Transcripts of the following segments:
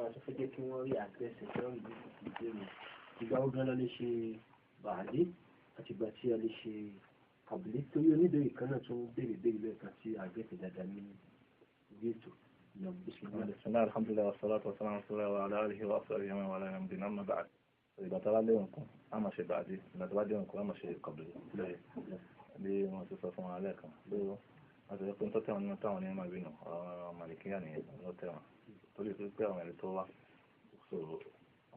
Ṣùgbọ́n a tún fẹ́ jẹ́ kí wọ́n rí àdírẹ́sì kí wọ́n rí ìbéèrè. Ìgbà wo gan-an lè ṣe bàálé àti ìgbà tí a lè ṣe kàbílé, torí oníbèrè kan náà tún béèrè béèrè lẹ́ẹ̀kan tí àdírẹ́sì dáadáa ní orí ètò. Bismillah, alhamdulillah, wassalatu wassalamu ala rasulillah wa ala alihi wa ashabihi wa man wala min amma ba'd. Ìgbà tá a bá léwọn kún, a máa ṣe bàdí. Ìgbà tá a bá léwọn kún, a máa ṣe kọ̀bìlì. Bí wọ́n ti sọ fún wa lẹ́ẹ̀kan. Wọ́n ti sọ pé ń tọ́tẹ̀wọ̀n nínú táwọn onímọ̀ ìbínú, àwọn màlìkíyà nìyẹn ló tẹ̀wọ̀n. Torí pé àwọn ẹ̀rí tó wá, so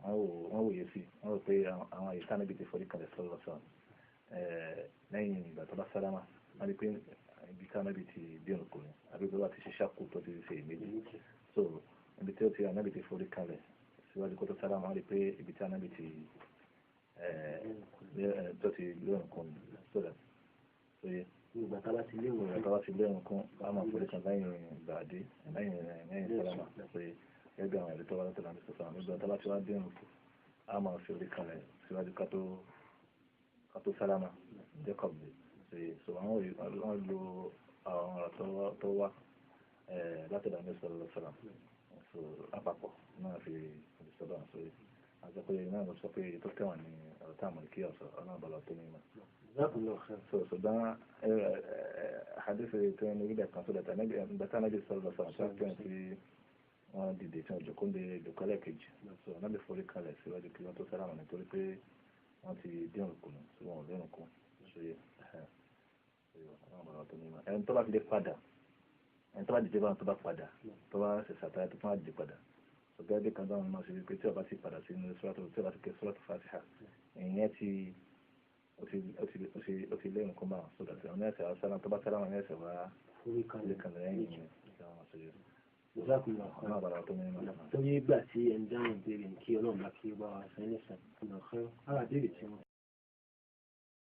wọ́n wòye sí, wọ́n rò pé àwọn àyíká níbi tí forí kalẹ̀ sọ́lọ́ sọ́lọ́ lẹ́yìn ìgbà tó bá sálámà, wọ́n rí pé ibi ká nábì ti bí òun kò ní àbí tó bá ti ṣe ṣáàkù tó ti ṣe ìméjì. So ibi tí ó ti ànábì ti forí kalẹ̀ síwájú kó tó sálámà, wọ́n rí pé ibi tí ànábì ti tó ti lé òun kò ní, so that so yẹ. Ìgbà tá a bá ti lé òun ìgbà tá a bá ti lé òun kún, a máa forí kan lẹ́yìn ìgbà dé lẹ́yìn sálámà, so yẹ gẹ́gẹ́ bí àwọn ẹ̀rí tó wá látọ̀dọ̀ àmì sọ̀tàn. Ìgbà tá a bá ti wá dé òun kù, a máa fi orí kalẹ̀ síwájú ká tó sálámà jẹ́ kọ̀ọ̀bì. So àwọn wọ́n lo àwọn ọ̀rọ̀ tó wá látọ̀dọ̀ àmì sọ̀rọ̀ sọ̀rọ̀, so àpapọ̀ náà fi sọ̀rọ̀ sórí àti pé náà lọ sọ pé tó tẹ̀wọ̀n ní ọ̀rọ̀ tá àmọ̀ kí ọ̀sọ̀ ọlọ́ọ̀bọ̀lọ̀ tó ní mọ̀. So ṣùgbọ́n hadith tó ní ilẹ̀ kan tó dàtà nígbà tá ànábì sọ̀rọ̀ sọ̀rọ̀ tó tẹ̀wọ̀n tí wọ́n dìde tí wọ́n jòkó ń de jòkó lẹ́ẹ̀kejì, so ànábì forí kalẹ̀ síwájú kí wọ́n tó sálámà nítorí pé wọ́n ti dín òkú nù, sí wọn ò lérò kú ṣe ẹni tó bá ti dé padà, ẹni tó bá dìde báwọn tó bá padà tó bá ṣe ṣàtàyà tó tún á dìde padà. Ṣùgbọ́n ẹbí kan dáhùn náà ṣe wípé tí ó bá ti padà sínú sọ́rọ́tò, tí ó bá ti ké sọ́rọ́tò Fatiha, ìyẹn ti ó ti lé nǹkan báwọn sódà tí wọn ẹsẹ̀ wá sálámà, tó bá sálámà ní ẹsẹ̀ wá forí kalẹ̀ kalẹ̀ lẹ́yìn. Torí ìgbà tí ẹ̀ ń dáhùn ìbéèrè, kí Ọlọ́run bá kí ó bá wa sẹ́yìn lẹ́sàn-án. Ara ìbéèrè tí wọ́n